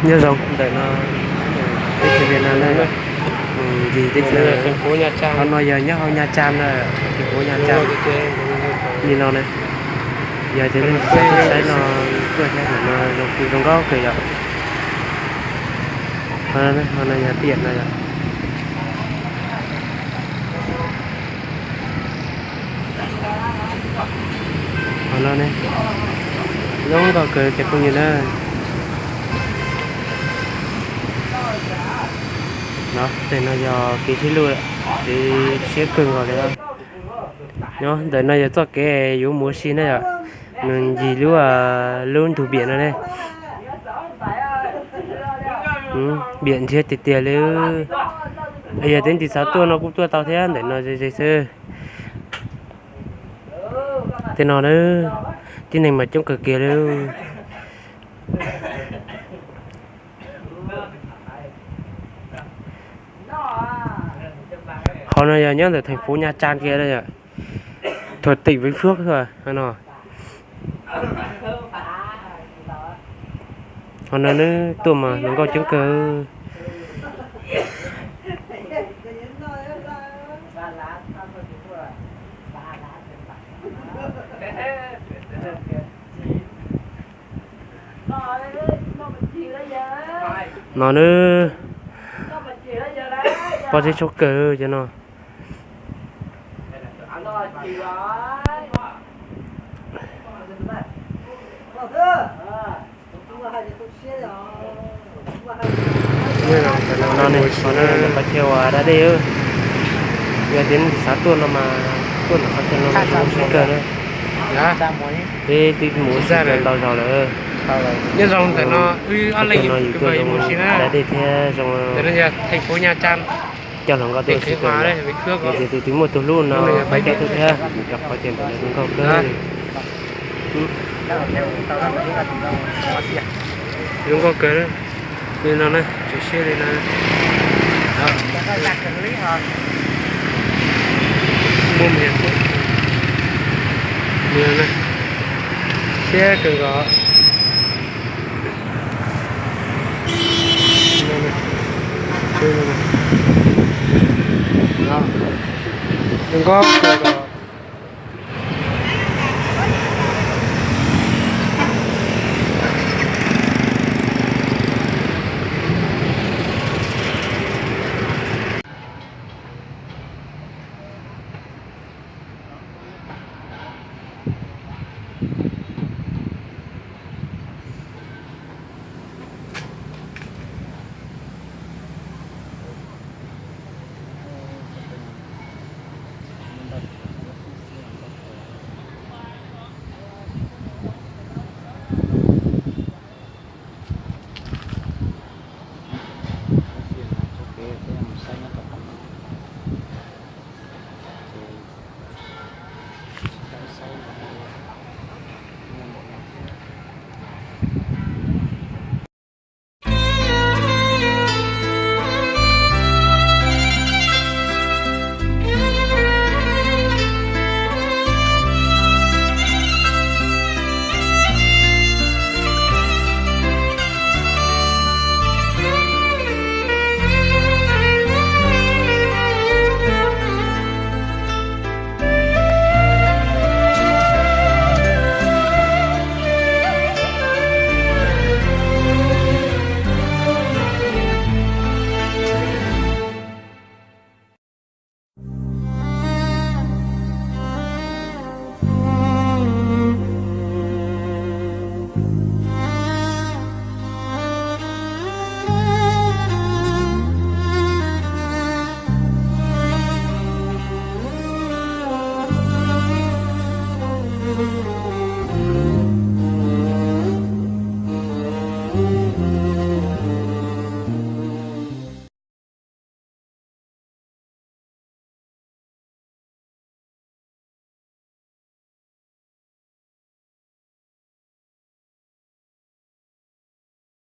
Nyob zoo ntawm no, teb chaws Vietnam na, ncig teb chaws, qhov no yog nyob hauv Nha Trang na, thành phố Nha Trang li no na. Yog tias nej tsis xav tuaj saib no, tuaj saib ntawm no zoo nkauj kawg yom. Qhov no yog tiam no yom. Qhov no ne, zoo nkauj kawg cov phooj ywg na. No, tej no yog kev sib luj, kev siab kawg nkaus li. Nyob ntawm no yog txoj kev yuav mus ua si na yom. Nws ncig lub, lub ntug npiam no ne. Npiam ntsiag tiag tiag li. Yog tias ntim xav tuaj no kuj tuaj tau thiab, ntawm no ze ze xwb. Tej no na, tib neeg mas coob kawg kiag li. Qhov no yog nyob ntawm thành phố Nha Trang kiag, thuộc tỉnh Vĩnh Phúc no. Qhov no nws tuaj mas hluas nkauj coob kawg. No nws pob zeb tshoob kawg cov no. No ne, qhov chaw ua da dej, yog tias nej xav tuaj no mas tuaj ntawm qhov chaw no zoo siab kawg na. Peb twb mus ua si ntau zaus lawm. Nyob zoo ntawm no, ob leeg yus tuaj zoo da dej thiab zoo, coj hluas nkauj tuaj ua si kawg. Yog tias tus twg muaj tus hlub no pab coj tuaj thiab, rau qhov tias ntawm no zoo nkauj kawg. Zoo nkauj kawg li no na, tseem siab li no. Muaj me, siab kawg nkaus. Zoo nkauj kawg nkaus.